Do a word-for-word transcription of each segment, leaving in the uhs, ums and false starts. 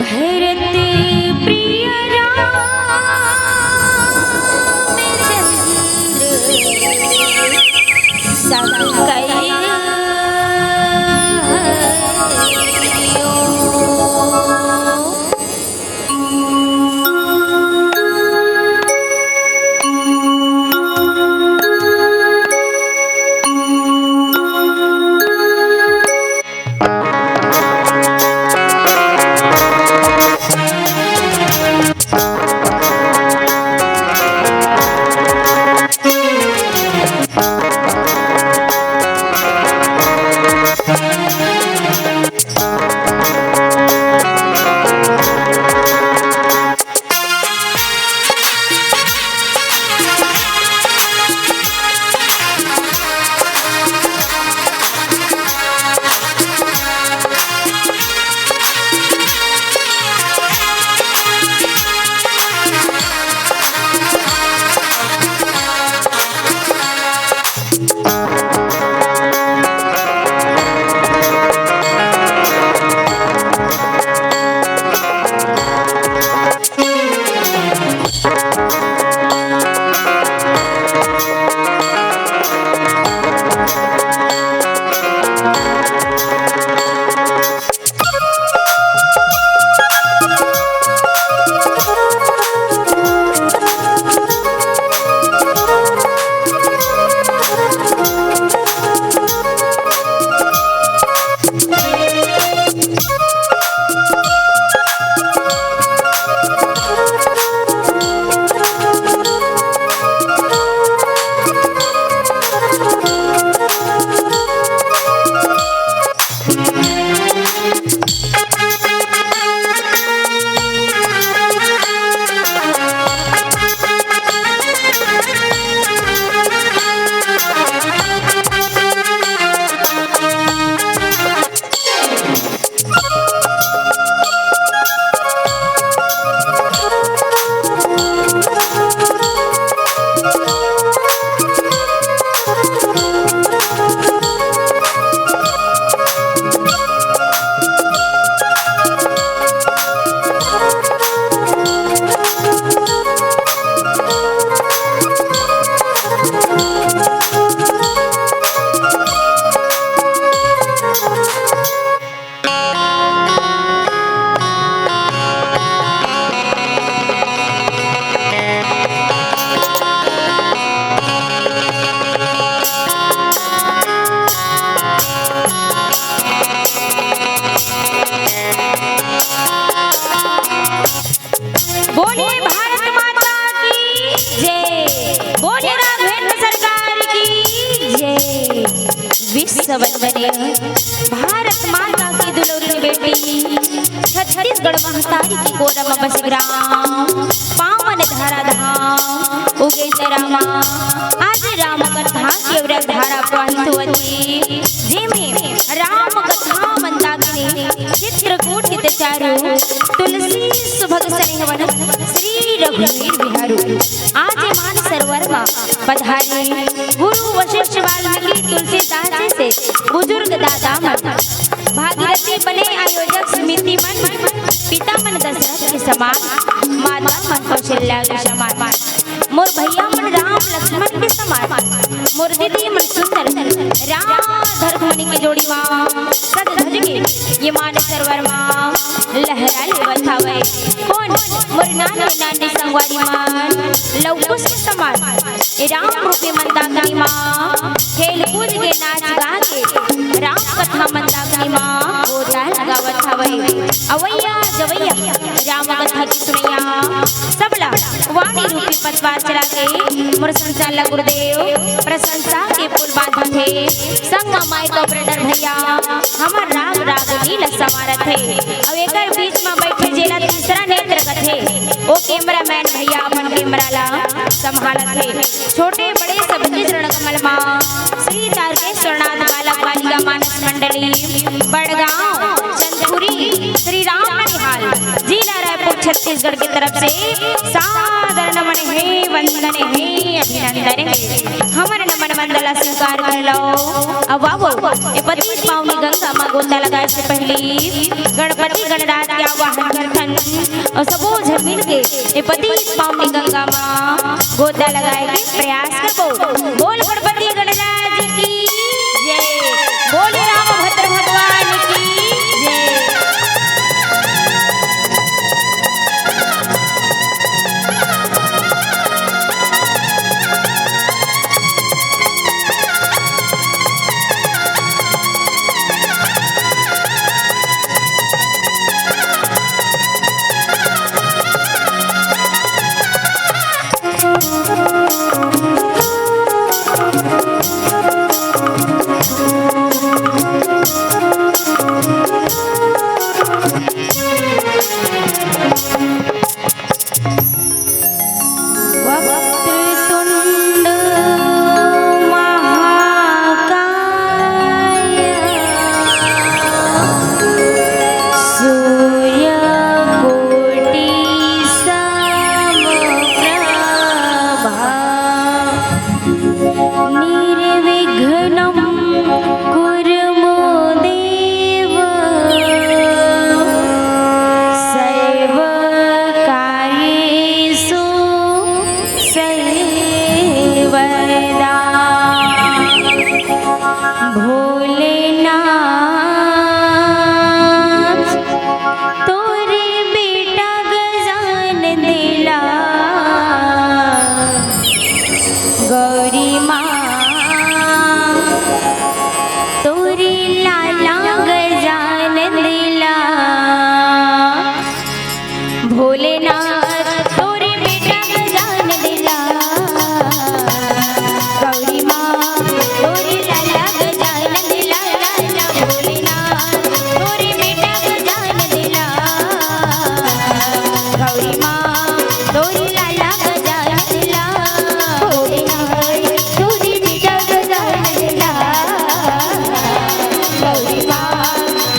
भरत प्रिय राम चंद्र संग कयो। बोलिए भारत माता की जय, बोलिए राघवेंद्र सरकार की जय। विश्व वंदनीय भारत माता की दुलौरी बेटी, छत्तीसगढ़ महतारी के कोरा म बसे ग्राम, पावन धारा धाम उगेचरा म आज राम कथा के व्रत धारा प्रवाहित होवत हे, जेमे राम कथा मंदाकिनी चित्रकूट के चारू तुलसी सुभग स्नेहवन श्री रघुवीर बिहारू। आज ए मानसरोवर म पधारे गुरु वशिष्ठ वाल्मीकि तुलसीदास जइसे बुजुर्ग दादा मन, भागीरथी बने आयोजक समिति मन, पिता मन दशरथ के समान, माता मन कौशल्या के समान, मोर भैया मन राम लक्ष्मण के समान, मोर दीदी मन सुंदर राधा रुक्मणी के जोड़ी मा सज धज के ये मानसरोवर मा लहरा लेवत हावय। कोन मोर नाने नाने संगवारी मन लौकुश के समान, ए राम रूपी मंदाकिनी मा खेल कूद के नाच गा के राम कथा मंदाकिनी मा गोता गावत हावय। अवैया जवैया राम कथा के सुनैया सबला वाणी रूपी पतवार चला के मोर संचालक गुरुदेव प्रशंसा के पुल बांधत हे। संग म माइक ऑपरेटर भैया हमर राग रागनी ल संवारत हे। अउ एकर बीच म बैठे जेला तीसरा नेत्र कथे, ओ कैमरामैन भैया अपन कैमरा ला संभालत हे। छोटे बड़े सबके चरण कमल मा श्री तारकेश्वरनाथ बालक बालिका मानस मंडली बड़गांव चंदखुरी श्री राम ननिहाल जिला रायपुर छत्तीसगढ़ के तरफ से सादर नमन हे, वंदन हे, अभिनंदन हे। हमर नमन मंडला स्वीकार कर लो। अब आवो, ए पतित पावनी गंगा मा गोता लगाए से पहली गणपति गणराज के आवाहन करथन और सबो झन मिल के ए पतित पावनी गंगा मा गोता लगाए के प्रयास करबो। बोल गणपति गणराज की जय, बोल रामभद्र भगवान की जय। वक्रतुण्ड महाकाय सूर्यकोटि समप्रभा। निर्विघ्नं कुरु मो देव सर्वकार्येषु सर्वदा। भोलेनाथ तोरे बेटा गजान देला, गौरी माँ तोरे लाला गजान देला। भोलेनाथ तोरे बेटा गजान देला, गौरी माँ तोरे लाला गजान देला, लाला भोलेनाथ तोरे बेटा गजान देला, गौरी माँ तोरे लाला गजान देला, भोलेनाथ तोरे बेटा गजान देला, गौरी माँ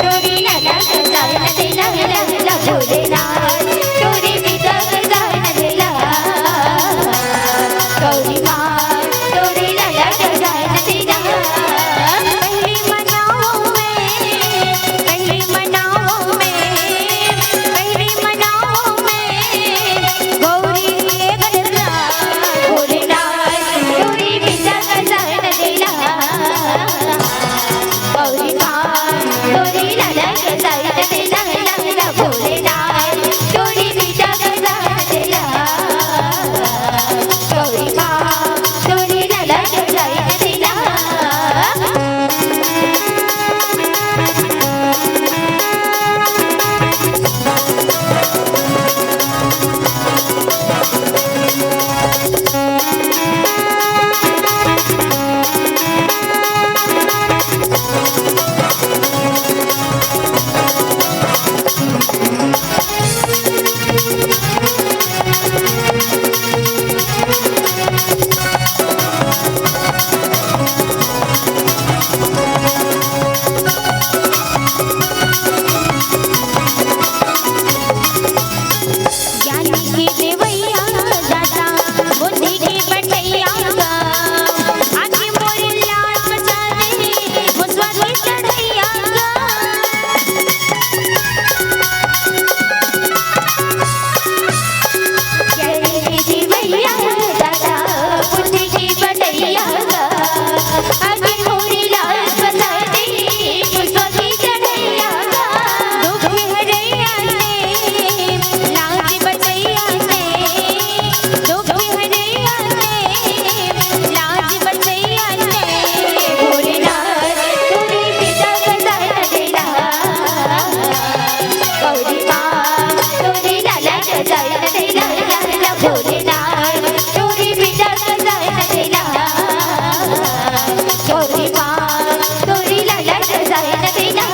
तोरे लाला गजान देला, लाला भोलेनाथ तोरे बेटा गजान देला, गौरी माँ तोरे लाला गजान देला। पहली मनाओ मैं, पहली मनाओ मैं, पहली मनाओ मैं, गौरी एक गजान, भोलेनाथ तोरे बेटा गजान देला। गौरी माँ तोरे लाला गजान देला, लाला भोलेनाथ तोरे बेटा गजान देला। गौरी माँ तोरे लाला गजान देला। ज्ञान के देवैया दाता, बुद्धि के बटैया गा, आके मोर लाज बचा दे, मुसवा के चढ़ैया गा। ज्ञान के देवैया दाता, बुद्धि के बटैया गा, आके मोर लाज बचा दे, मुसवा के चढ़ैया गा। दुख हरैया ने, लाज बचैया ने, दुख हरैया ने, लाज बचैया ने, भोलेनाथ तोरे बेटा गजान देला। गौरी माँ तोरे लाला गजान देला, लाला भोलेनाथ तोरे बेटा गजान देला। गौरी माँ तोरे लाला गजान देला।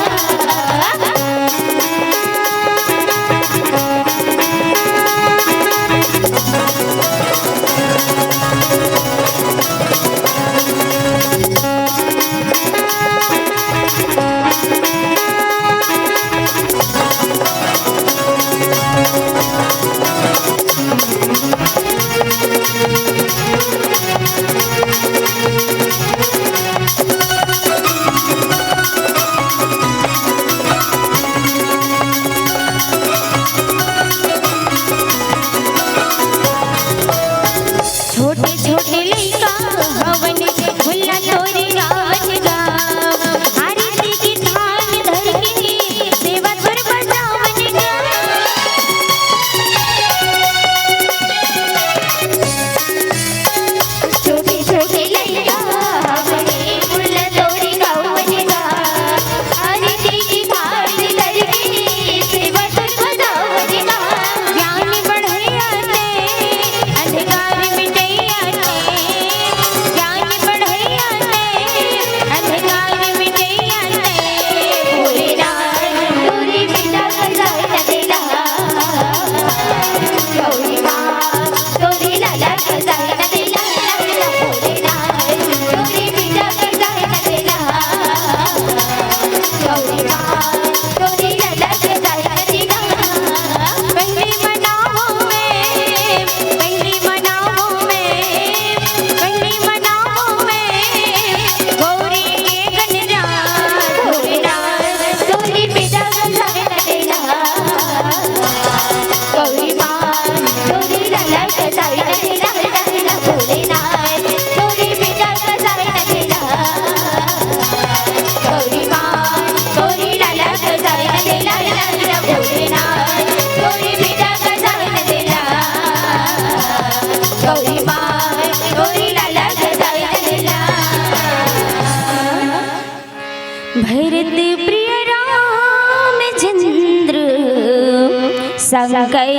शंकर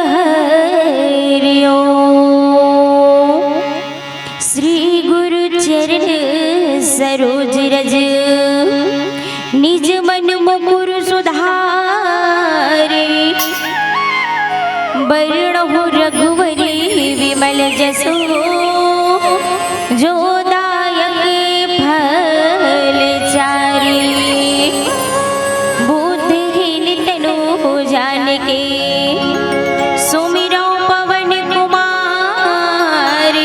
हरि ओम। श्री गुरु चरण सरोज रज, निज मन मुकुर सुधारे। बरनहुँ रघुवर विमल जसु, जो दायक फल चारि। बुद्धिहीन तनु जानिके, सुमिरौं पवन कुमार।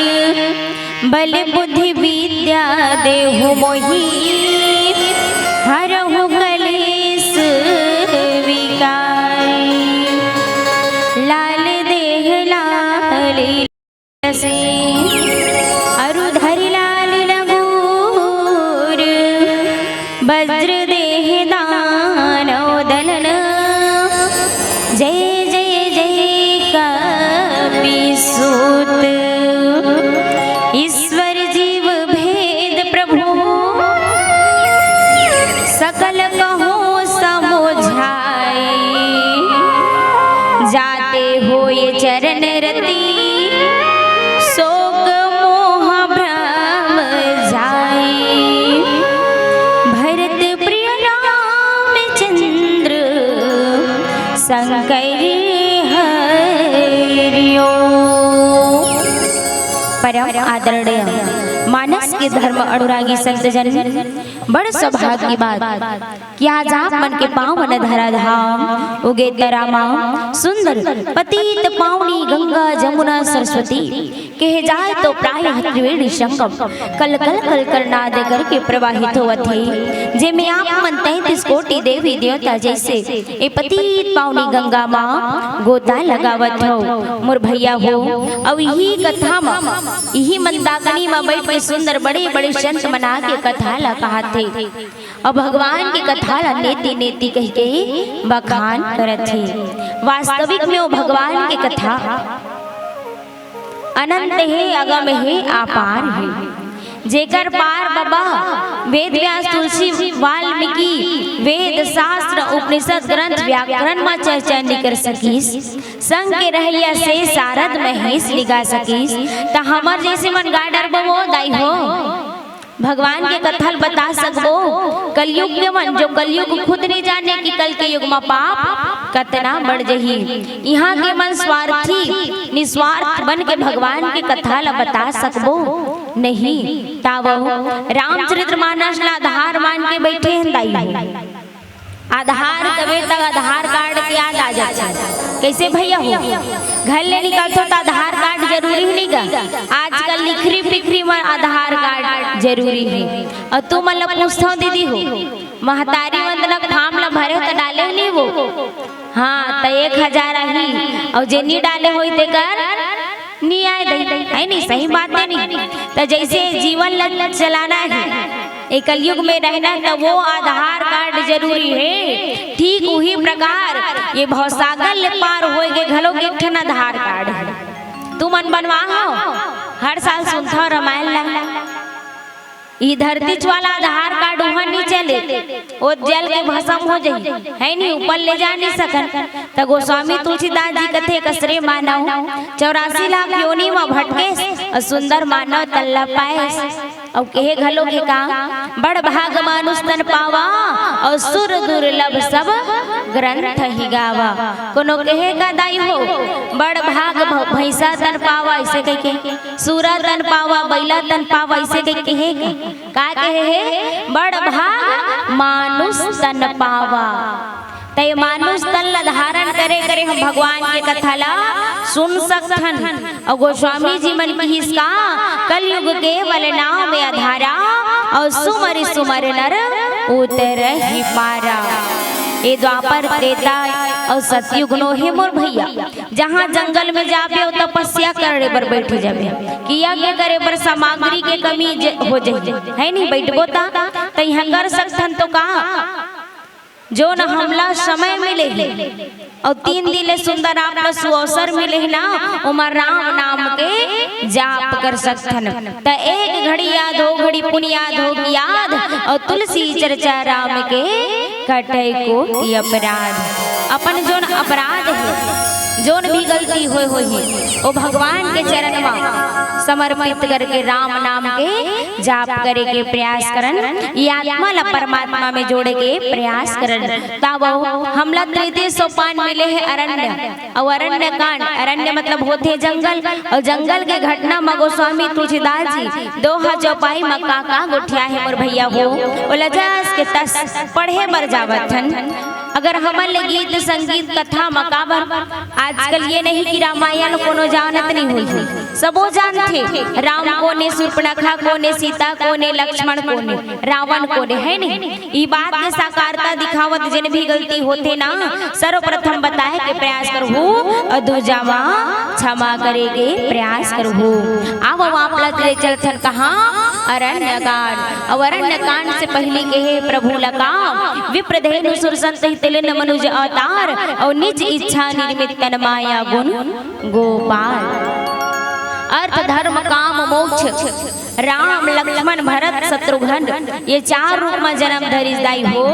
बल बुद्धि विद्या देहु मोहि, हरहु कलेस विकार। लाल देह लाल से, अरु धरि लाल लंगूर। वज्र देह दानव दलन, जय जय जय कपि सूत। ईश्वर जीव भेद प्रभु, सकल कहूँ समुझाई। जाते होय चरण रति, शोक मोह भ्रम जाई। भरत प्रिय रामचंद्र, शंकर हरि ओम। परम आदरणीय मानस के धर्म अनुरागी संत जन, बड़ सौभाग्य की बात कि आज आप मन के पावन धरा धाम उगेतरा मा सुंदर पतित पावनी गंगा जमुना सरस्वती कहे जाए तो प्रायः त्रिवेणी संगम कल कल कल कल नाद करके प्रवाहित होवत हे, जेमे आप मन तैंतीस कोटि देवी देवता जैसे ए पतित पावनी गंगा मा गोता लगावत हो मोर भैया हो। अउ इही कथा मा, इही मंदाकिनी मा बैठ के सुंदर बड़े बड़े संत मन आके कथा ला कहत हे। अउ भगवान के कथा ला नेति नेति कहिके बखान करत हे। वास्तविक में वो भगवान के कथा अनंत हे, अगम हे, अपार हे, जेकर पार बाबा वेद व्यास, तुलसी, वाल्मीकि, वेद, शास्त्र, उपनिषद, ग्रंथ, व्याकरण मा चर्चा नइ कर सकिस, संग के रहइया से शारद महेश नइ गा सकिस, त हमर जैसे मन गा डरबो वो दाई हो? भगवान के कथा ल बता सकबो? कलयुग के मन, जो कलयुग खुद नइ जाने कि कल के युग मा पाप कतना बढ़ जही। इहाँ के मन स्वार्थी, निस्वार्थ बन के भगवान के कथा ल बता सकबो? नहीं। तावो रामचरित मानस ला आधार मान के बैठे हन दाई हो। आधार कबे तक आधार कार्ड के याद आ जाथे। कैसे भैया हो? घर ले निकलथो त आधार कार्ड जरूरी हे नइ गा? आजकल लिखरी पिखरी मा आधार कार्ड जरूरी हे। अउ तुमन ला पूछथों दीदी हो, महतारी वंदना के form ला भरे हो त डाले हो नइ वो? हाँ, त एक हजार आही, अउ जे नइ डाले होही तेकर नइ आय दई, हे नइ? सही बात हे नइ? त जैसे जीवन ला चलाना हे, ए कलयुग में रहना, त वो आधार कार्ड जरूरी हे। ठीक उही प्रकार ये भवसागर ले पार होए के घलो एक ठन आधार कार्ड हे। तुमन बनवा हो, हर साल सुनथव रामायण ला। ई धरतीच वाला आधार कार्ड उहाँ नइ चले, ओ जल के भसम हो जही, हे नइ? ऊपर ले जा नइ सकन। त गोस्वामी तुलसीदास जी कथे, "कसरे मानव चौरासी लाख योनि म भटकेस, अउ सुंदर मानव तन ल पाएस।" अउ कहे घलो के का, "बड़ भाग मानुष तन पावा, अउ सुर दुर्लभ सब ग्रंथ ही गावा।" कोनो कहे का दाई हो, "बड़ भाग भ-, भैंसा तन पावा," ऐसे कहिके, "सूरा तन पावा, बैला तन पावा," ऐसे कहिके हे का? का कहे हे? "बड़ भाग मानुष तन पावा।" त ये मानुष तन ला धारण करे करे हम भगवान के कथा ला सुन सकथन। अउ गोस्वामी जी मन किहिस का, "कलयुग केवल नाम आधारा, अउ सुमरि सुमरि नर उतरहि पारा।" ए द्वापर, त्रेता अउ सतयुग नो हे मोर भैया, जहाँ जंगल में जाबे अउ तपस्या करे बर बैठ जाबे कि यज्ञ करे बर सामग्री के कमी ज-, हो जही, हे नइ? बैठबो त, त इहाँ कर सकथन तो का? जोन हमला समय मिले हे अउ तीन दिन ले सुंदर आप ला सुअवसर मिले हे ना, ओमा राम नाम के जाप कर सकथन। त एक घड़ी या दो घड़ी पुन याद हो कि याद, अउ तुलसी चर्चा राम के कटै कोटि अपराध। अपन जोन अपराध हे, जोन भी गलती होए होही, ओ भगवान के चरण म समर्पित करके राम नाम के जाप करे के प्रयास करन, ये आत्मा ला परमात्मा में जोड़े के प्रयास करन। तब हमला तृतीय सोपान मिले हे अरण्य, अउ अरण्य कांड, अरण्य मतलब होथे जंगल, अउ जंगल के घटना म गोस्वामी तुलसीदास जी दोहा चौपाई म का का गोठिया हे मोर भैया हो, ओला जस के तस पढ़े बर जावत हन। अगर हमन ले गीत संगीत कथा म काबर आजकल ये नहीं कि रामायण कोनो जानत नहीं होही, सबो जानथे। राम कोने, सूर्पनखा कोने, सीता कोने, लक्ष्मण कोने, रावण कोने, है नहीं? ई बात के साकारता दिखावत जेन भी गलती होथे ना, सर्वप्रथम बताए के प्रयास करहू अउ दूजा म क्षमा करे के प्रयास करहू। आवव आप ला ले चलथन कहाँ? अरण्य कांड। अउ अरण्य कांड से पहिली कहे प्रभु ला का, विप्र धेनु सुर संत हित लीन मनुज अवतार, अउ निज इच्छा निर्मित तन माया गुण गोपाल। अर्थ धर्म काम मोक्ष, राम लक्ष्मण भरत शत्रुघ्न, ये चार रूप म जन्म धरिस दाई हो।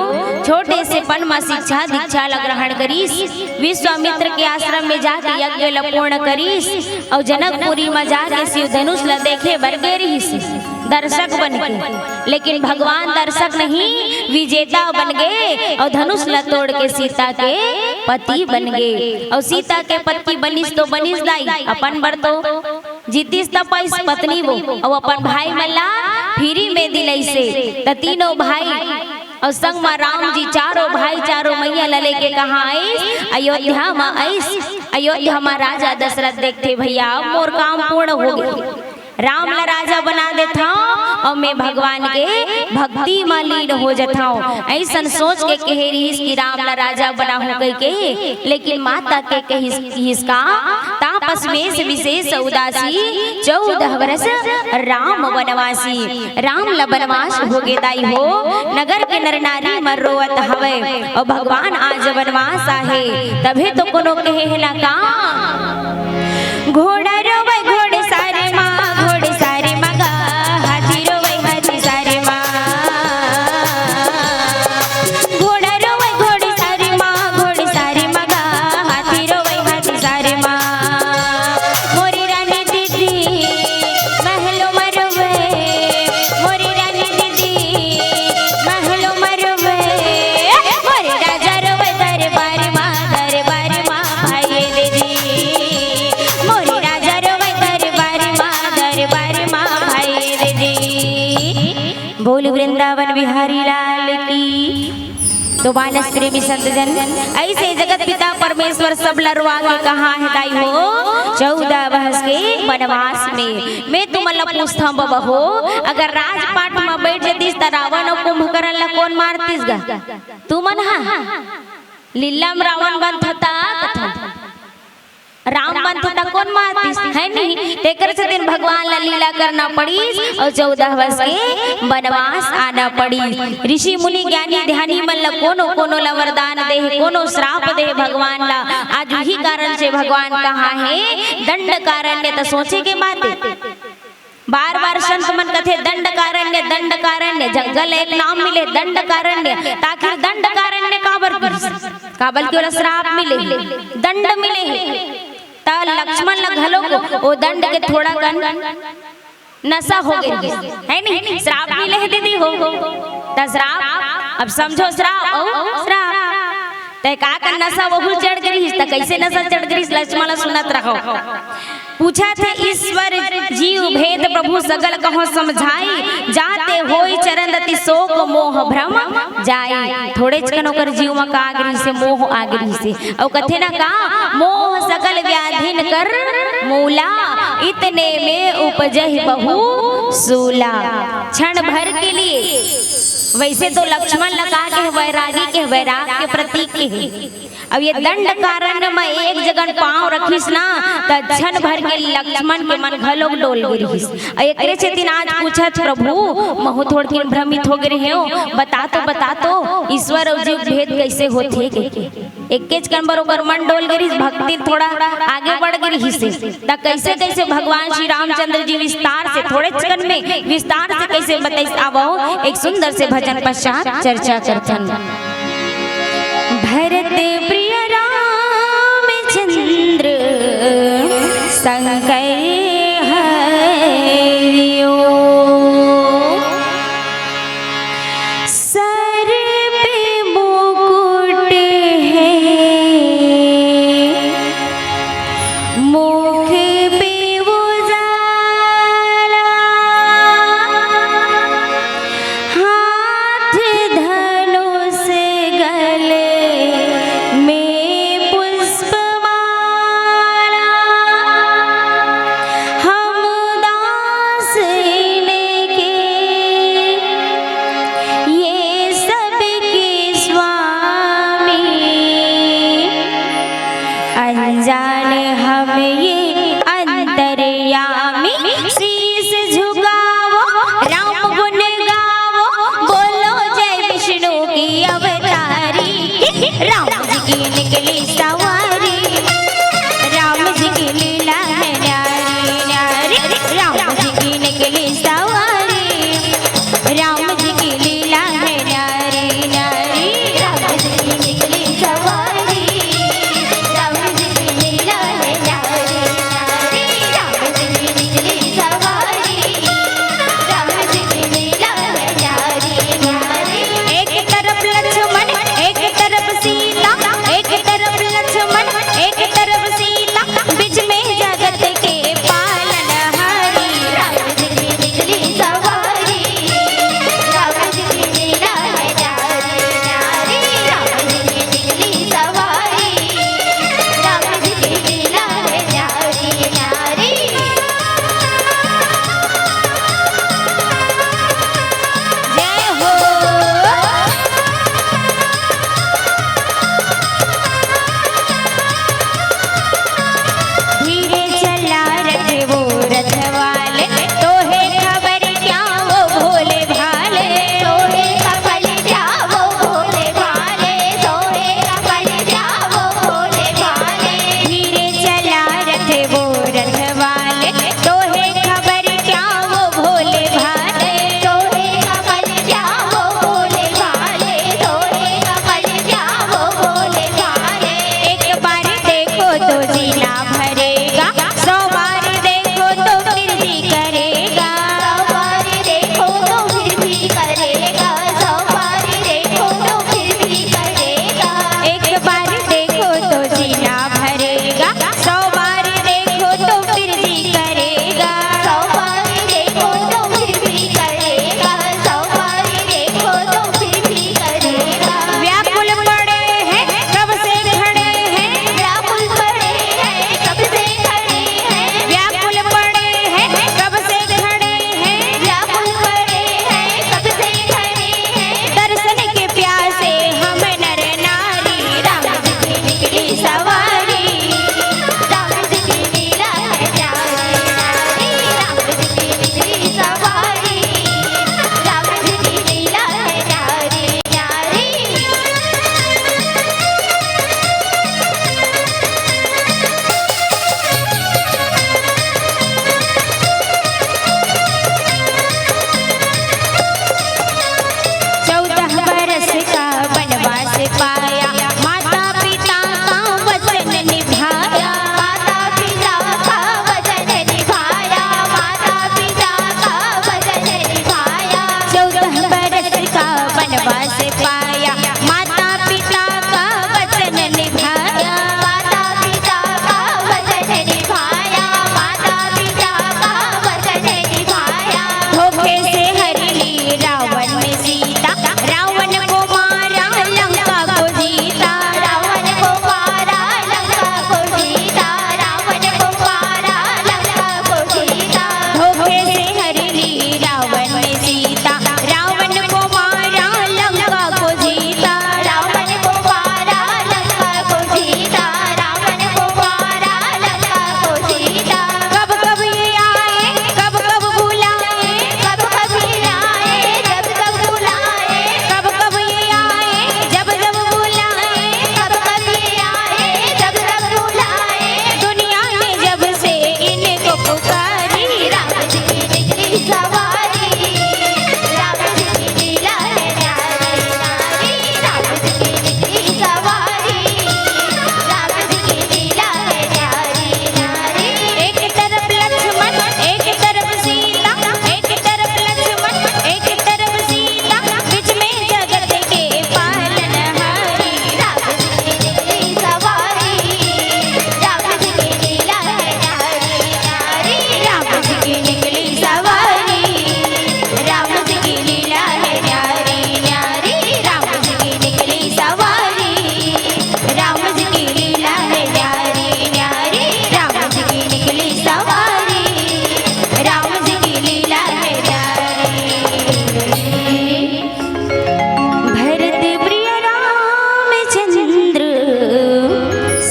छोटे से पन म शिक्षा दीक्षा ला ग्रहण करिस, विश्वामित्र के आश्रम में जाके यज्ञ ला पूर्ण करिस, अउ जनकपुरी म जाके शिव धनुष ला देखे बर गे रिहिस दर्शक बन के। लेकिन भगवान दर्शक नहीं, विजेता बन गे अउ धनुष ला तोड़ के सीता के पति बन गे। अउ सीता के पति बनिस तो बनिस दाई, अपन बर तो जीतिस त पाइस पत्नी वो, अउ अपन भाई मन ला फ्री में दिलइसे। त तीनों भाई अउ संग म राम जी, चारों भाई चारों मैया ला लेके कहाँ आइस? अयोध्या म आइस। अयोध्या म राजा दशरथ देखथे, भैया अब मोर काम पूर्ण हो गे, राम ला राजा बना देथंव अउ मैं भगवान के भक्ति म लीन हो जथंव। अइसन सोच के कहे रिहिस कि राम ला राजा बनाहूं कहिके, लेकिन माता के कहिस, किहिस का, तापस मेष विशेष उदासी, चौदह वर्ष राम वनवासी। राम ला वनवास हो गे दाई हो, नगर के नर नारी मन रोवत हवय, अउ भगवान आज वनवास आहे, तभे तो कोनो कहे हे ना का। घोड़ा रोवे घोड़सार मा, घोड़सार मा गा, हाथी रोवे हाथीसार मा। घोड़ा रोवे घोड़सार मा, घोड़सार मा गा, हाथी रोवे हाथीसार मा। मोरी रानी दीदी महलो म रोवे, मोरी रानी दीदी महलो म रोवे। मोरी राजा रोवे दरबार मा, दरबार मा भाई दीदी। मोरी राजा रोवे दरबार मा, दरबार मा भाई दीदी। बोल वृंदावन बिहारी लाल की। तो मानस प्रेमी संत जन, अइसे जगत पिता परमेश्वर सब ला रोवा के कहाँ हे दाई हो, चौदह वर्ष के वनवास में। मैं तुमन ला पूछथंव बबा हो, अगर राजपाट म बइठ जतिस त रावण अउ कुंभकर्ण ला कोन मारतिस गा? तुमन हा लीला म रावण बनथव त कथन, राम बनथे त कोन मारतिस, है नहीं? तेकर सेतिन भगवान ला लीला करना पड़िस अउ चौदह वर्ष के वनवास आना पड़िस। ऋषि मुनि ज्ञानी ध्यानी मन ला कोनो कोनो ला वरदान दे हे, कोनो श्राप दे हे भगवान ला। आज उही कारण से भगवान कहाँ हे दंडकारण्य, त सोचे के बात हे। बार बार संत मन कथे दंडकारण्य, दंडकारण्य, जंगल एक नाम मिले दंडकारण्य, त आखिर दंडकारण्य काबर किहिस? काबर कि ओला श्राप मिले, दंड मिले हे। त लक्ष्मण ला घलो ओ दंड के थोड़ा कन नशा हो गे रिहिस, है नहीं? श्राप मिले हे दीदी हो, त श्राप, अब समझो श्राप अउ श्राप। त का का नशा वहू चढ़ गे रिहिस, त कइसे नशा चढ़ गे रिहिस, लक्ष्मण ला सुनत रहो। पूछत हे ईश्वर जीव भेद प्रभु सगल कहो समझाई, जाते होई चरण दति शोक मोह भ्रम जाई। थोड़ेच कन ओकर जीव म का आ गे रिहिसे, मोह आ गे रिहिसे। अउ कथे ना का, मोह सकल व्याधिन कर मूला, इतने में उपजहि बहु सूला। क्षण भर के लिए, वइसे तो लक्ष्मण ला का कहे, वैरागी के, वैराग के प्रतीक के हे। अब ये दंडकारण्य म एक जगन पाँव रखिस ना, त क्षण भर के लक्ष्मण के मन घलोक डोल गे रिहिस। अउ एकरे सेतिन आज पूछत, प्रभु, महू थोड़किन भ्रमित हो गे रेहेंव, बता तो, बता तो, ईश्वर अउ जीव भेद कइसे होथे कहिके। एकेच कन बर ओकर मन डोल गे रिहिस, भक्ति थोड़ा आगे बढ़ गे रिहिसे। त कइसे कइसे भगवान श्री रामचंद्र जी विस्तार से थोड़ेच कन में विस्तार से कइसे बताइस, आवव एक सुंदर से भजन पश्चात चर्चा करथन। भरत प्रिय रामचंद्र शंकर हरि ओम। सर पे मुकुट है, मुख पे उजाला, हाथ धनुष गले में पुष्पमाला। हम दास इनके, ये सबके स्वामी। अनजान हम ये अंतर्यामी। शीश झुकाओ, राम गुण गाओ, बोलो जय विष्णु की अवतारी। राम जी की निकली सवारी, राम जी की लीला है न्यारी न्यारी। राम जी की निकली सवारी, राम जी की लीला है न्यारी न्यारी। राम जी की निकली सवारी, राम जी की लीला है न्यारी।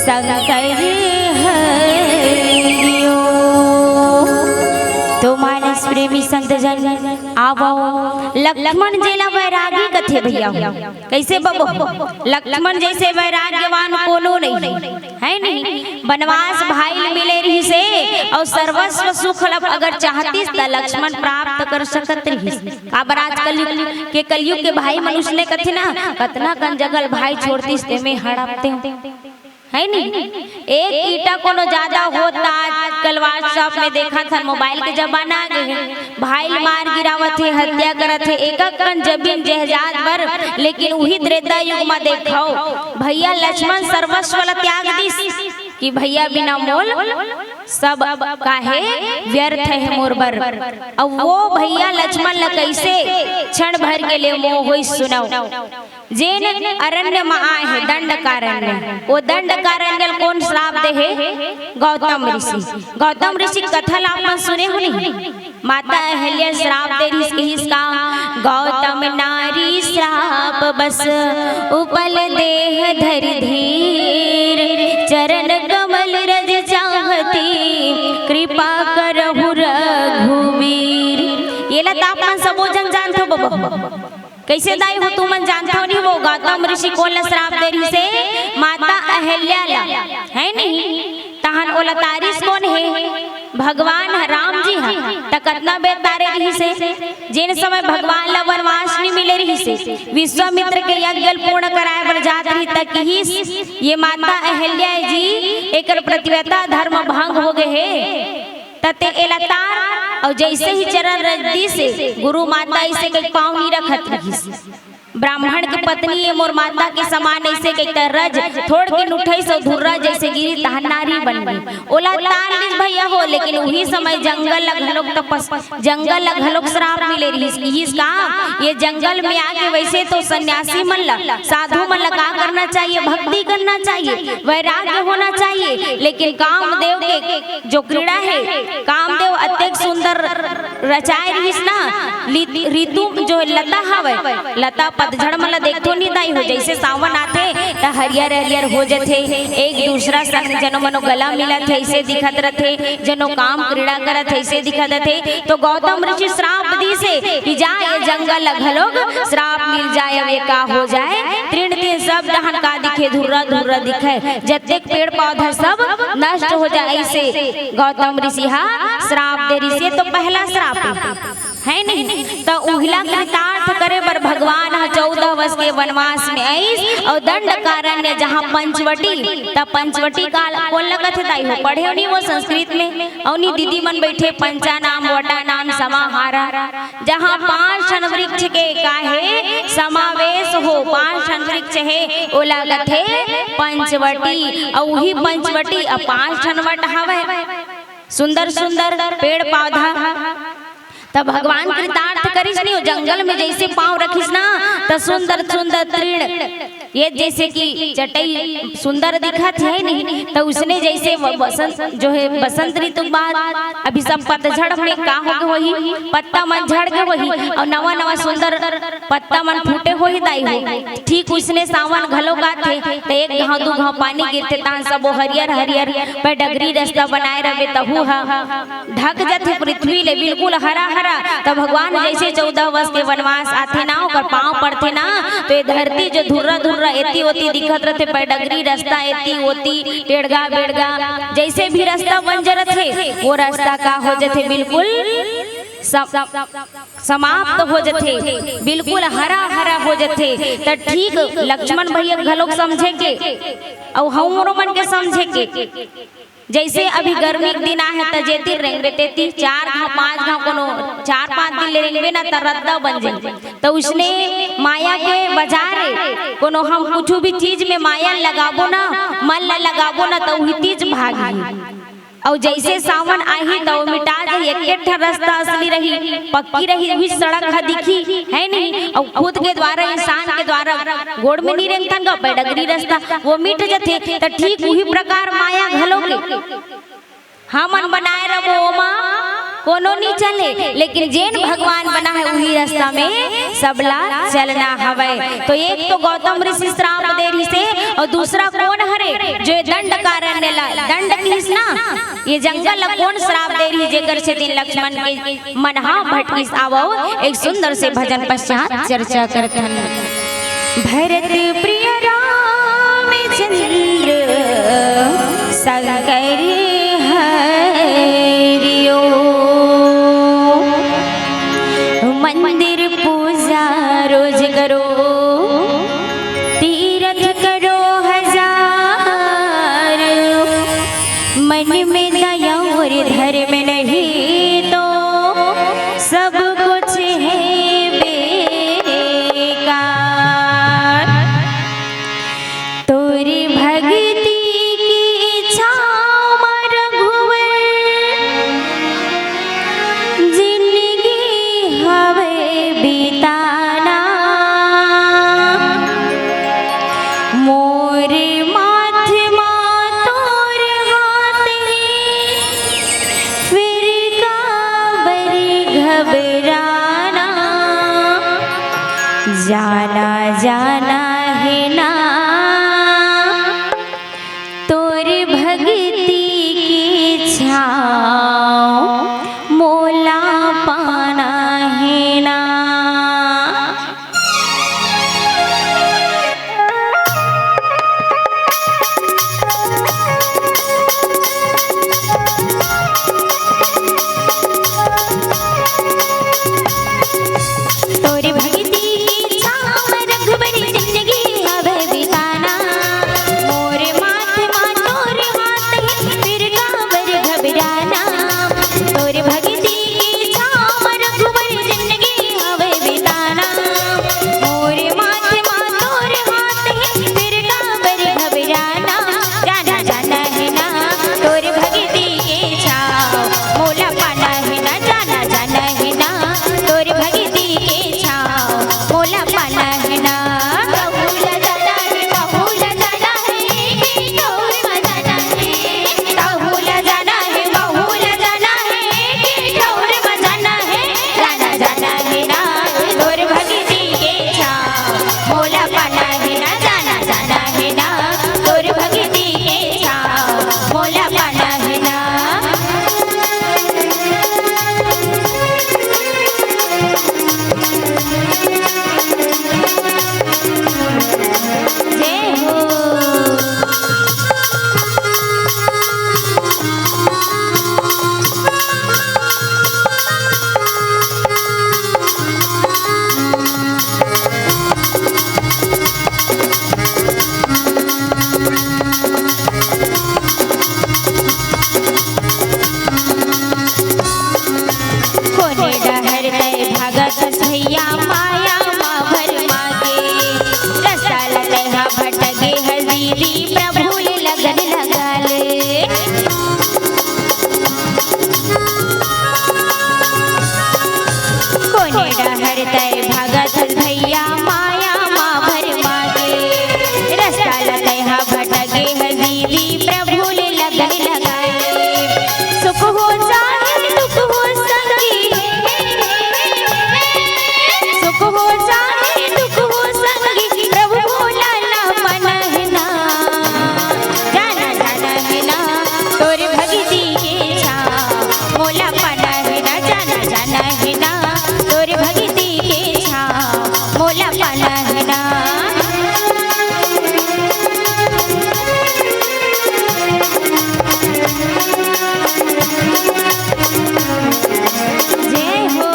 शंकर हरिओ। तो मानस प्रेमी संतजन आवो, लक्ष्मण जेला वैरागी कथे भैया। कइसे बबो? लक्ष्मण जइसे वैराग्यवान कोनो नइ हे, हे नहीं? बनवास भाई ल मिले रहिसे अउ सर्वस्व सुख ल अगर चाहतिस त लक्ष्मण प्राप्त कर सकत रहिस। काबर आजकल के कलयुग के भाई मन उसने कथे ना, कतना कन जगह ल भाई छोड़तिस ते में हड़पते हो। हे नहीं? एक ईटा कोनो ज्यादा होत त आजकल WhatsApp में देखत हन, मोबाइल के जमाना आ गे हे, भाई ल मार गिरावत हे, हत्या करत हे, एक एक कन जमीन जायदाद बर। लेकिन उही त्रेता युग म देखव, भैया लक्ष्मण सर्वस्व ल त्याग दिस कि भैया बिना मोल सब काहे व्यर्थ हे मोर बर। अउ वो भैया लक्ष्मण ल कइसे क्षण भर के लिए मोह होइस सुनव। जेन अरण्य म आए हे दंडकारण्य, वो दंडकारण्य ल कोन श्राप दे हे? गौतम ऋषि। गौतम ऋषि कथा ल आप मन सुने हो नहीं? माता अहल्या श्राप दे रिहिस, कहिस का, "गौतम नारी श्राप बस, उपल देह धरि धीर, चरण कमल रज चाहती, कृपा करहु रघुवीर।" एला त आप मन सबो झन जानथो बबो। कइसे दाई हो, तुमन जानथव नहीं वो गौतम ऋषि कोन ल श्राप दे रिहिसे? माता अहल्या ल, हे नहीं? तहन ओला तारिस कोन हे? भगवान ह, राम जी ह। त कतना बेर तारे रिहिसे? जेन समय भगवान ल वनवास नइ मिले रिहिसे, विश्वामित्र के यज्ञ ल पूर्ण कराए बर जात रिहिस त किहिस, "ये माता अहल्या जी, एकर पतिव्रता धर्म भंग हो गे हे।" त ते एला तार, अउ जइसे ही चरण रज दिस, गुरु माता अइसे कहि पाँव नइ रखत रिहिस। ब्राह्मण के पत्नी ये मोर माता के समान, अइसे कहि त रज थोड़ के उठइस अउ धुर्रा जइसे गिरी, तहन नारी बन गे। ओला तार लिस भैया हो, लेकिन उही समय जंगल ल घलोक तपस, जंगल ल घलोक श्राप मिले रिहिस। किहिस का, "ये जंगल में आके वइसे तो सन्यासी मन ल, साधु मन ल का करना चाहिए? भक्ति करना चाहिए, वैराग्य होना चाहिए, लेकिन कामदेव के जो क्रीड़ा हे, कामदेव अतेक सुंदर रचाए रिहिस ना, लि-, ऋतु जो लता हवय, लता पतझड़ मन ल देखथो नहीं दाई हो, जइसे सावन आथे त हरियर हरियर हो जथे, एक दूसरा संग जनो मनो गला मिलत हे, अइसे दिखत रथे, जनो काम क्रीड़ा करत हे, अइसे दिखत रथे।" तो गौतम ऋषि श्राप दिस हे कि जा ये जंगल ल घलोक श्राप मिल जाए, अउ ये का हो जाए, तृण तीन सब डहन का दिखे, धुर्रा धुर्रा दिखे, जतेक पेड़ पौधा सब नष्ट हो जाए, अइसे गौतम ऋषि हा श्राप दे रिहिस। ये तो पहला श्राप हे, हे नहीं? त उहिला कृतार्थ करे बर भगवान ह चौदह वर्ष के वनवास में आइस अउ दंडकारण्य जहाँ पंचवटी, त पंचवटी का कोन ल कथे दाई हो, पढ़े हो नहीं वो संस्कृत में? अउ नहीं दीदी मन बइठे, पंचानाम वटानाम समाहारा, जहाँ पांच ठन वृक्ष के का हे समावेश हो, पांच ठन वृक्ष हे, ओला कथे पंचवटी। अउ उही पंचवटी अब पांच ठन वट हवय, सुंदर सुंदर पेड़ पौधा। त भगवान कृतार्थ करिस नहीं, वो जंगल में जइसे पाँव रखिस ना, त सुंदर सुंदर तृण, ये जइसे कि चटई सुंदर दिखत हे नहीं, त उसने जइसे व-, बसंत जो हे, बसंत ऋतु के बाद अभी सब पतझड़ में का हो गे होही, पत्ता मन झड़ गे होही अउ नवा नवा सुंदर पत्ता मन फूटे होही दाई हो। ठीक उसने सावन घलोक आथे, त एक घांव दू घांव पानी गिरथे, तहां सबो हरियर हरियर पे डगरी रस्ता बनाए रहे, तहू ह ढक जथे पृथ्वी ले, बिल्कुल हरा हरा। त भगवान जइसे चौदह वर्ष के वनवास आथे ना, ओकर पांव पड़थे ना, तो ये धरती जो धुर्रा धुर्रा एती ओती दिखत रथे, पैडगरी रस्ता एती ओती, टेढ़गा बेढ़गा, जइसे भी रस्ता बन जरत हे, वो रस्ता का हो जथे, बिल्कुल सम-, समाप्त हो जथे, बिल्कुल हरा हरा हो जथे। त ठीक लक्ष्मण भैया घलोक समझे के, अउ हमरो मन के समझे के, जइसे अभी गर्मी के दिन आहे, त जेती रेंगबे तेती चार घांव, पांच घांव, कोनो चार पांच दिन ले रेंगबे ना, त रद्दा बन जाही। त उसने माया के बाजार हे, कोनो हम कुछु भी चीज में माया लगाबो ना, मन ला लगाबो ना, त उही तीज भागही। अउ जइसे सावन आही, त वो मिटा जाही, एक एक ठन रस्ता असली रही, पक्की रही, उही सड़क ह दिखी, हे नहीं? अउ खुद के द्वारा, इंसान के द्वारा गोड़ में नी रेंगथन गा, पैडगरी रस्ता, वो मिट जथे। त ठीक उही प्रकार माया घलो के हमन बनाए रबो, ओमा कोनो नी चले, लेकिन जेन भगवान बना है, उही रास्ता में सबला चलना हवय। तो एक तो गौतम ऋषि श्राप दे रिहिसे, अउ दूसरा कोन हरे, जो ये दंडकारण्य ला, दंड किहिस ना, ये जंगल ला कोन श्राप दे रिहिस, जेकर सेती लक्ष्मण के मन हा भटकिस? आवव, एक सुंदर से भजन पश्चात चर्चा करथन। भरत प्रिय रामचंद्र शंकर हरिओ। मंदिर पूजा रोज करो, तीरथ करो हजार, मन में दया और धर्म नहीं तो सब कुछ है बेकार। तोरी भक्ति की छाँव म रघुवर जिंदगी हवे बिताना। मोर माथ मा तोर हाथ हे, फिर काबर घबराना। जाना जाना हे ना, तोर भक्ति के छाँव मोला पाना हे ना। तोर भक्ति के छाँव म रघुबर जिंदगी हवे बिताना। मोर माथ मा तोर हाथ हे, फिर काबर घबराना। तोर भक्ति के छाँव म रघुबर जिंदगी हवे बिताना। मोर माथ मा तोर हाथ हे, फिर काबर घबराना। जाना जाना हे ना, तोर भक्ति के छाँव मोला पाना हे ना। जाना जाना हे ना, तोर भक्ति के छाँव मोला पाना हे ना। बहुल जाना हे, बहुल जाना हे, एक ही ठौर म जाना हे। बहुल जाना हे, बहुल जाना हे, एक ही ठौर म जाना हे। जाना जाना हे ना, तोर भक्ति के छाँव मोला पाना हे ना। जाना जाना हे ना, तोर भक्ति के छाँव मोला पाना हे ना। जय हो। कोने डहर तै भागत भैया माया मा भरमा के, रस्ता ल तै हा भटके हस दीदी, प्रभु ले लगन लगा ले। कोने डहर तै भागत हस भैया माया मा भरमा के, रस्ता ल तै हा भटके हस दीदी, प्रभु ले लगन लगा ले। सुख हो चाहे दुख हो संगी, सुख हो चाहे दुख हो संगी, प्रभु भोला ला पाना हे ना। जाना जाना हे ना, तोर भक्ति के छाँव मोला पाना हे ना। जाना जाना हे ना, तोर भक्ति के छाँव मोला पाना हे ना। जय हो।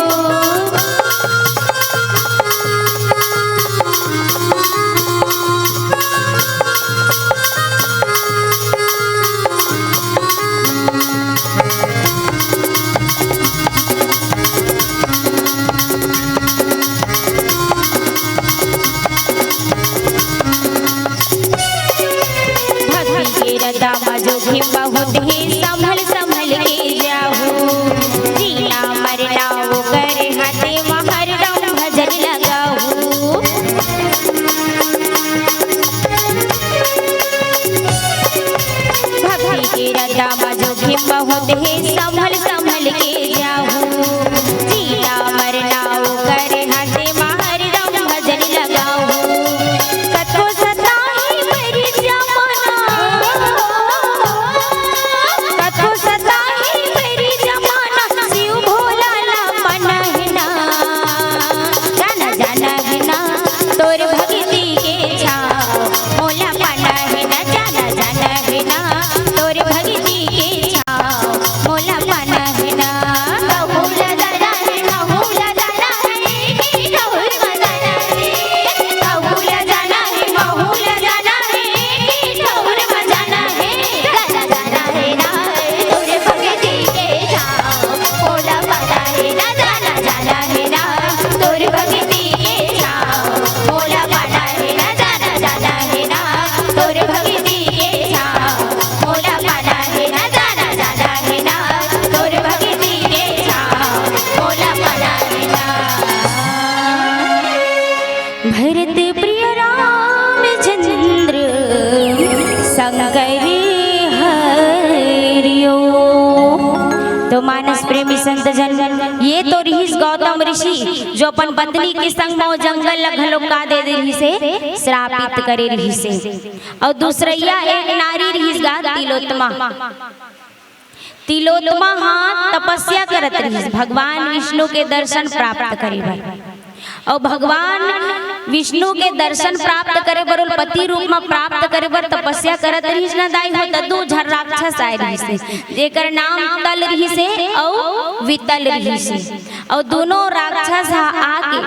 भक्ति के रदा म जोखिम बहुत हे, संभल संभल के जाहू। जीना मरना ओकर हाथे म, हरदम भजन लगाहू। भक्ति के रामा जोखिम बहुत हे, संभल संभल के जाहू। जीना मरना ओकर हाथे मा, हरदम भजन लगाहू। कतको सताही बरी जमाना, कतको सताही बरी जमाना, शिव भोला ला पनहना। जाना जाना हे ना तोर भक्ति के छाव, मोला पनहना। जाना जाना हे ना तोर भक्ति के छाव, मोला पनहना। कहूँ ला जाना हे, कहूँ ला जाना हे, कि कहूँ ला जाना हे, कहूँ ला जाना हे, कहूँ ला जाना हे, कि कहूँ ला जाना हे। जाना जाना हे ना तोर भक्ति के छाव, मोला पनहना। जाना जाना हे ना तोर भक्ति के छाव, मोला पनहना। जाना जाना हे ना तोर भक्ति के छाव, मोला पनहना। जाना जाना हे ना तोर भक्ति के छाव, मोला पनहना। भरत प्रिय रामचंद्र शंकर हरिओ। तो मानस प्रेमी संत जन, ये तो रिहिस गौतम ऋषि, जो अपन पत्नी के संग म ओ जंगल ल घलो का दे दे रिहिस हे, श्रापित करे रिहिस हे। अउ दूसरइया एक नारी रिहिस गा तिलोत्मा। तिलोत्मा ह तपस्या करत रिहिस भगवान विष्णु के दर्शन प्राप्त करे बर। अउ भगवान विष्णु के दर्शन प्राप्त करे बर, ओला पति रूप म प्राप्त करे बर तपस्या करत रिहिस न दाई हो, त दू झन राक्षस आए रिहिस हे, जेकर नाम तल रिहिस हे अउ वितल रिहिस हे। अउ दूनों राक्षस ह आके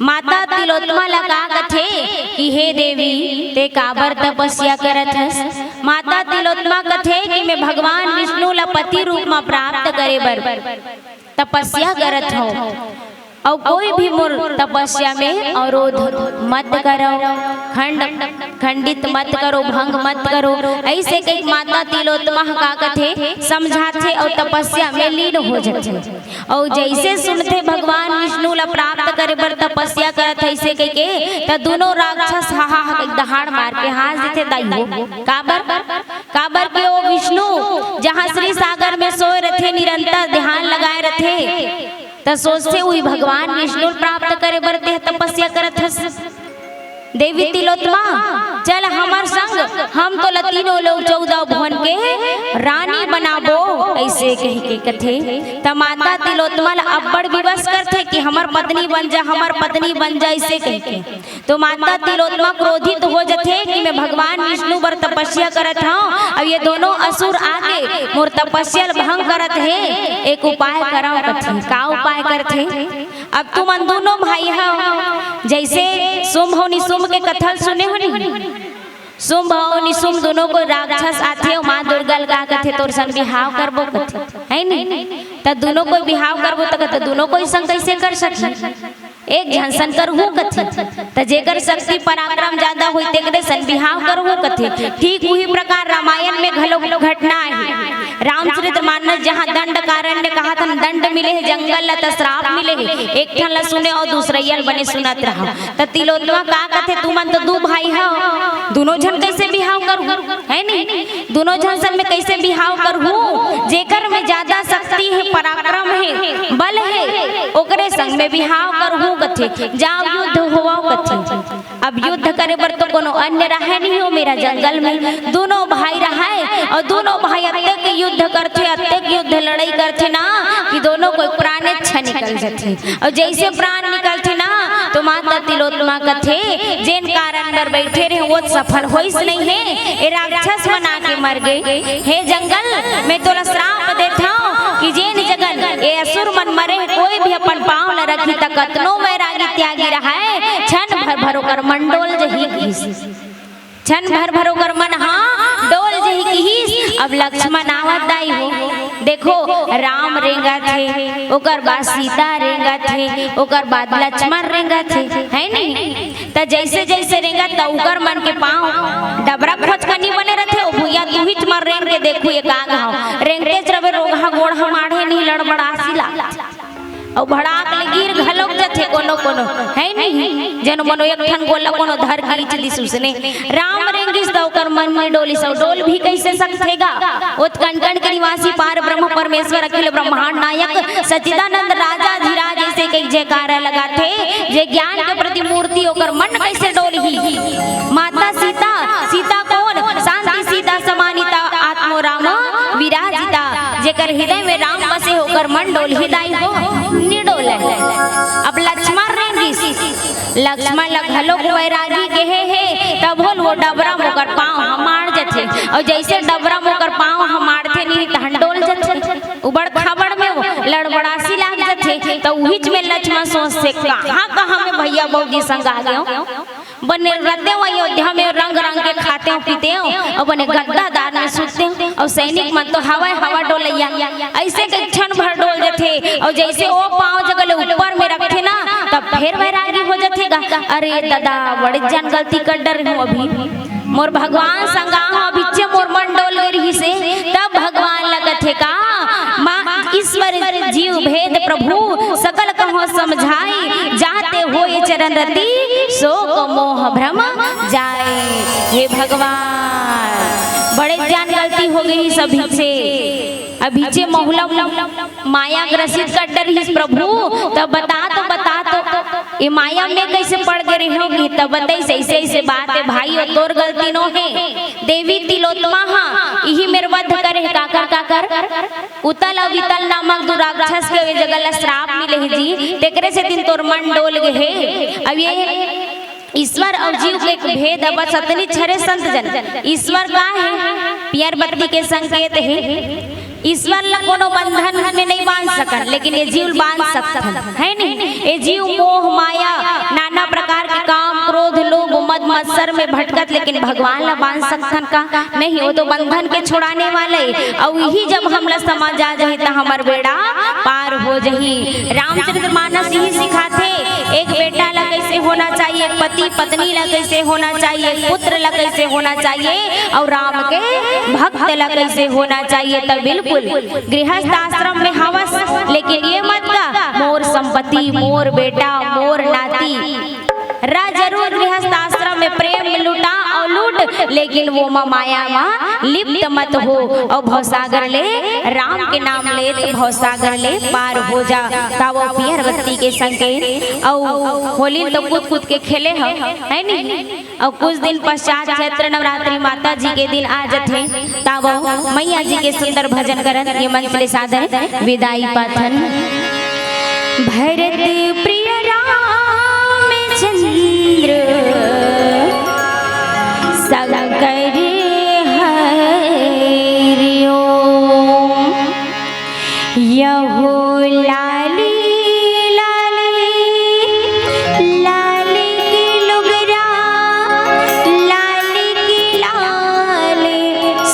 माता तिलोत्मा ला का कथे कि हे देवी, ते काबर तपस्या करत हस? माता तिलोत्मा कथे कि मैं भगवान विष्णु ला पति रूप म प्राप्त करे बर तपस्या करत हौं, अउ कोई भी मोर तपस्या में अवरोध मत करो, खंड खंडित मत करो, भंग मत करो। अइसे कहिके माता तिलोत्मा ह का कथे, समझाथे अउ तपस्या में लीन हो जथे। अउ जइसे सुनथे भगवान विष्णु ला प्राप्त करे बर तपस्या करत हे अइसे कहिके, त दूनों राक्षस हा हा हा कहिके दहाड़ मार के हाँस देथे दाई हो। काबर? काबर के ओ विष्णु जहाँ श्री सागर में सोए रथे, निरंतर ध्यान लगाए रथे, त सोचथे उही भगवान विष्णु ला प्राप्त करे बर तेह तपस्या करत हस। देवी तिलोत्मा, चल हमर संग, हम तोला तीनों लोक चौदह भुवन के रानी बनाबो, अइसे कहिके कथे। त माता तिलोत्मा ला अब्बड़ विवश करथे कि हमर पत्नी बन जा, हमर पत्नी बन जा, अइसे कहिके। तो माता तिलोत्मा क्रोधित हो जथे कि मैं भगवान विष्णु बर तपस्या करत हौं, अब ये दूनों असुर आके मोर तपस्या ल भंग करत हे, एक उपाय करव कथे। का उपाय करथे? अब तुमन दूनों भाई हव, जइसे शुंभ अउ निशुंभ के कथा ल सुने हो नी? शुंभ अउ निशुंभ दूनों कोई राक्षस आथे अउ माँ दुर्गा ल का कथे, तोर संग बिहाव करबो कथे, हे नी? त दूनों कोई बिहाव करबो त कथे, दूनों कोई संग कइसे कर सकही? एक झन सन करहूँ कथे, त जेकर शक्ति पराक्रम जादा होही तेकरे सन बिहाव करहूँ कथे। ठीक उही प्रकार रामायण में घलो घटना हे। रामचरित मानस जहाँ दंडकारण्य कहाथन, दंड मिले हे जंगल ला त श्राप मिले हे, एक ठन ला सुने अउ दूसरइया ल बने सुनत रहा। त तिलोत्मा का कथे, तुमन तो दू भाई हव, दूनों झन कइसे बिहाव करहूँ, हे नी? दूनों झन सन में कइसे बिहाव करहूँ? जेकर में जादा शक्ति हे, पराक्रम हे, बल हे, ओकरे संग में बिहाव करहूँ कथे, जाव युद्ध होवव कथे। अब युद्ध करे बर तो कोनो अन्य रहय नहीं हो मेरा जंगल में, दूनों भाई रहय अउ दूनों भाई अतेक युद्ध करथे, अतेक युद्ध लड़ई करथे ना कि दूनों कोई प्राणे छ निकल जथे। अउ जइसे प्राण निकलथे ना, तो माता तिलोत्मा कथे, जेन कारण बर बइठे रहेंव, वो सफल होइस नइ हे। ए राक्षस मन आके मर गे। हे जंगल, मैं तोला श्राप देथंव कि जेन जगन ए असुर मन मरे हे, कोई भी अपन पाँव ल रखही, त कतनो वैरागी त्यागी रहय, क्षण भर भर ओकर मन डोल जही कहिस। क्षण भर भर ओकर मन ह डोल जही कहिस। अब लक्ष्मण आवत दाई हो, देखो, राम रेंगत हे, ओकर बाद सीता रेंगत हे, ओकर बाद लक्ष्मण रेंगत हे, हे नी? त जइसे जइसे रेंगत, त ओकर मन के पाँव डबरा खोचका नी बने रथे, ओ भुइयाँ दुहिच म रेंग के देखू, ए का घाव रेंगतेच रबे, रोगहा गोड़ ह माढ़े नहीं, लड़बड़ासी ला। अउ भड़ाक ले गिर घलोक जथे, कोनो कोनो है नहीं, जन मनो एक ठन गोला कोनो धर के खींच दिस उसने। राम रेंगिस त ओकर मन नइ डोलिस, अउ डोल भी कइसे सकथे गा? ओत कण कण के निवासी पार ब्रह्म परमेश्वर अखिल ब्रह्मांड नायक सच्चिदानंद राजाधिराज अइसे कहि जयकारा लगाथे, जे ज्ञान के प्रतिमूर्ति ओकर मन कइसे डोलही? माता सीता, सीता कोन? शांति सीता समानिता आत्मो राम विराजिता। जेकर हृदय में राम बसे ओकर मन डोलही दाई हो, नि डोले। अब लक्ष्मण रेंगिस, लक्ष्मण ल घलोक वैरागी केहे हे, तभो ले वो डबरा म ओकर पाँव हमाड़ जथे। अउ जइसे डबरा म ओकर पाँव हमाड़थे नहीं तहन डोल जथे। उबड़ खाबड़ में वो लड़बड़ासी लाग जथे, त उहीच में लक्ष्मण सोचथे, कहाँ कहाँ में भइया भउजी संग आ गेंव। बने रतेंव अयोध्या में रंग रंग के खातेंव पीतेंव, अउ बने गद्दादार में सुततेंव, अउ सैनिक मन तो हवा हवा डोलइया, अइसे के क्षण भर डोल जथे, अउ जइसे ओ पाँव जगह ले ऊपर में रखथे ना, तब फेर वैरागी हो जथे गा। अरे ददा, बड़े जान गलती कर डरे हँव अभी, मोर भगवान संग आ हँव, अभिच्चे मोर मन डोल गे रिहिसे, तब भगवान ल कथे का, माँ ईश्वर जीव भेद प्रभु सकल कहो समझाई, जाते होय चरण रति शोक मोह भ्रम जाए। हे भगवान, बड़े जान गलती हो गे रिहिस अभिच्चे, अभिच्चे मोला माया ग्रसित कर डरे रिहिस प्रभु, त बता तो, बता तो, ए माया में कइसे पड़ गे रेहेंव कि त बताइस, अइसे अइसे बात हे भाई, ओ तोर गलती नोहे। देवी तिलोत्तमा हा इही मेर वध करे, काकर काकर, उतल अउ वितल नामक दू राक्षस के ओ जगह ल श्राप मिले हे जी, तेकरे सेतिन तोर मन डोल गे हे। अब ये ईश्वर अउ जीव के एक भेद अब सतनी छरे संत जन। ईश्वर का हे? पियर बत्ती के संकेत हे। ईश्वर ला कोनो बंधन में नइ बांध सकन, लेकिन ये जीव ल बांध सकथन, हे नहीं? ये जीव मोह माया, नाना प्रकार के काम, क्रोध, लोभ, मद, मत्सर में भटकत, लेकिन भगवान ला बांध सकथन का? नहीं, वो तो बंधन के छुड़ाने वाला हे। अउ इही जब हमला समझ आ जाही, त हमर बेड़ा पार हो जाही। रामचरित मानस इही सिखाथे, एक बेटा ला कइसे होना चाहिए, एक पति पत्नी ला कइसे होना चाहिए, एक पुत्र ला कइसे होना चाहिए, अउ राम के भक्त ला कइसे होना चाहिए। त बिल्कुल गृहस्थ आश्रम में हवस, लेकिन ये मत का मोर संपत्ति, मोर बेटा, मोर नाती। रह जरूर गृहस्थ आश्रम में प्रेम में लुटा अउ लूट, लेकिन वो मा माया मा लिप्त मत हो। अउ भवसागर ले राम के नाम लेत भवसागर ले पार हो जा। त वो पियर बत्ती के संकेत अउ होली तो कूद कूद के खेले हव, हे नहीं? अउ कुछ दिन पश्चात चैत्र नवरात्रि माता जी के दिन आ जथे, तब मैया जी के सुंदर भजन करत ये मंच ले सादर विदाई पाथन। भरत प्रिय रामचंद्र शंकर हरि ओम। यहो लाली लाली, लाली की लुगरा, लाली की लाल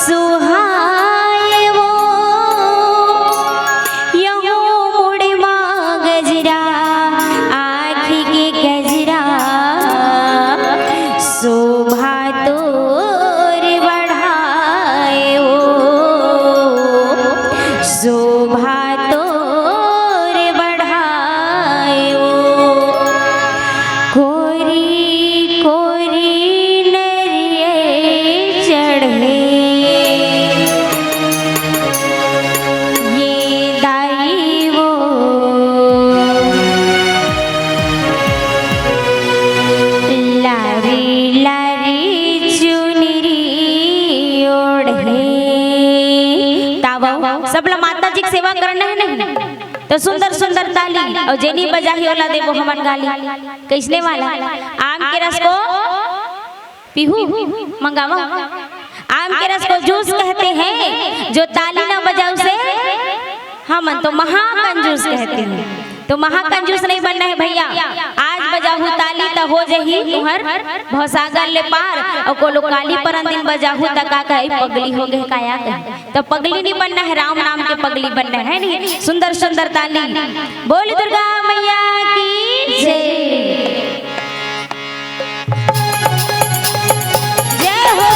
सुहाए वो। यहो मुड़मा गजरा, आँखी के गजरा, शोभा तोर बढ़ाए वो, शोभा तोर बढ़ाए वो। कोरी कोरी नरियर चढ़े ये दाई वो। लारी लारी चुनरी ओढ़े। तावव, सबला माता जी के सेवा करना हे नहीं? त सुंदर सुंदर ताली, अउ जेनी बजाही ओला देबो हमन गाली। कइसने वाला? आम के रस को पीहू, मंगावा। आम के रस को जूस कहते हैं, जो ताली ना बजाए उसे हमन तो महाकंजूस कहते हैं। तो महाकंजूस नहीं बनना है भइया, आज बजाहू ताली त हो जही तुहर भवसागर ले पार। अउ कोनो काली परन दिन बजाहू त का कही, पगली हो गे काया कही। त पगली नहीं बनना है, राम नाम के पगली बनना है, नहीं? सुंदर सुंदर ताली। बोल दुर्गा मैया की जय। जय हो।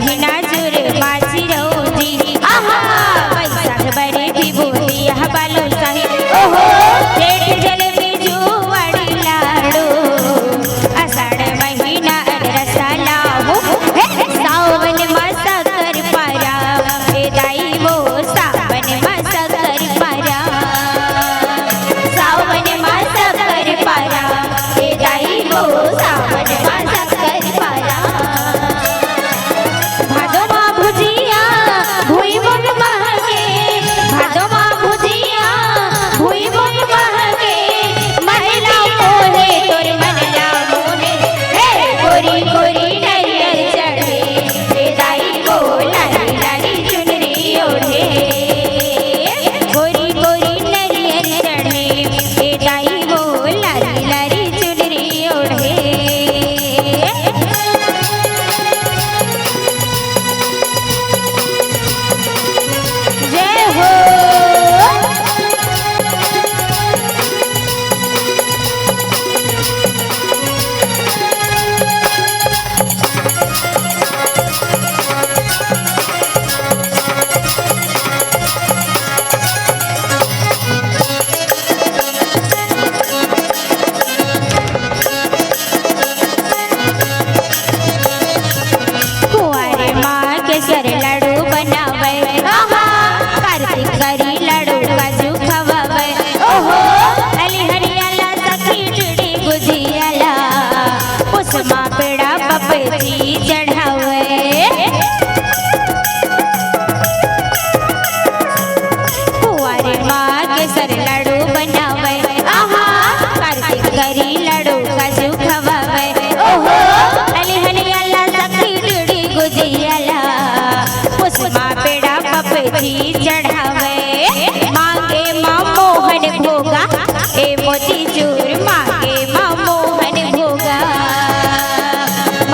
हिना जुर मासी रौजी, आहा, बैसाख बरे भी बोली यह बालू साही, ओहो, जेठ जल में जुआड़ी लाडू, आषाढ़ महीना अनरसा लाहू, हे, सावन मा शक्कर पारा, ए दाई वो सावन मा शक्कर पारा, सावन मा शक्कर पारा, ए दाई वो सावन मा शक्कर पारा। भादो मा भुजिया, भुई मुंग महके, भादो मा भुजिया, भुई मुंग महके, महिला मोहे तोर मन ला मोहे, हे गोरी गोरी नरियर चढ़े, ए दाई वो लाली लाली चुनरी ओढ़े, गोरी गोरी नरियर चढ़े, ए दाई वो लाली लाली चुनरी ओढ़े। जय हो। कुंवारे माँ के सर लाडू बनावे, आहा, कार्तिक करी लाडू काजू खवावे, ओहो, अली हरियाला सखी टिड़ी गुजियाला, पुसमा पेड़ा पपती चढ़ावे। कुंवारे माँ के सर लाडू बनावे, आहा, कार्तिक करी लाडू काजू खवावे, ओहो, अली हलियाला सखी टिड़ी गुजियाला, पुसमा पेड़ा पपती चढ़ावे, मांगे माँ मोहन भोगा, ए मोती चूर मांगे माँ मोहन भोगा,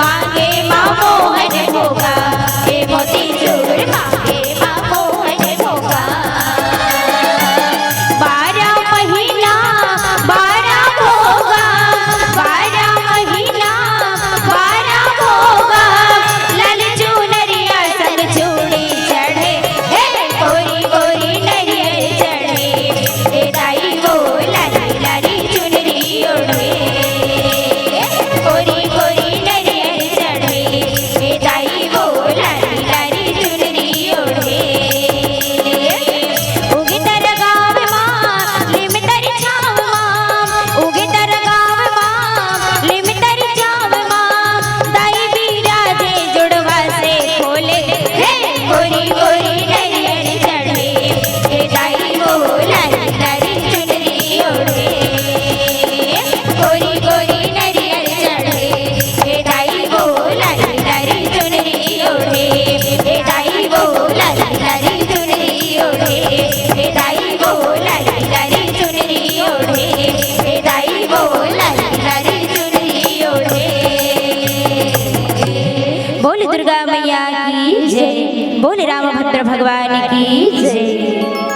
मांगे माँ मोहन भोगा, ए मोती चूर मांगे माँ मोहन भोगा। बारह महीना, बारह भोगा, बारह महीना, बारह भोगा, लाल चुनरिया संग चूड़ी चढ़े, हे गोरी गोरी नरियर चढ़े, ए दाई वो लाली लाली चुनरी ओढ़े, गोरी गोरी नरियर चढ़े, ए दाई वो लाली लाली चुनरी ओढ़े। उगे तर गाँव मा, लिम तर छाँव मा, उगे तर गाँव मा, लिम तर छाँव मा, दाई बिराजे जुड़वा से खोले, हे गोरी गोरी नरियर चढ़े, हे दाई वो लाली लाली चुनरी ओढ़े, गोरी गोरी नरियर चढ़े, हे दाई वो लाली लाली चुनरी ओढ़े, हे दाई वो लाली लाली चुनरी ओढ़े, हे दाई वो लाली लाली चुनरी ओढ़े, हे दाई वो लाली लाली चुनरी ओढ़े। बोल दुर्गा मैया की जय, बोल रामभद्र भगवान की जय।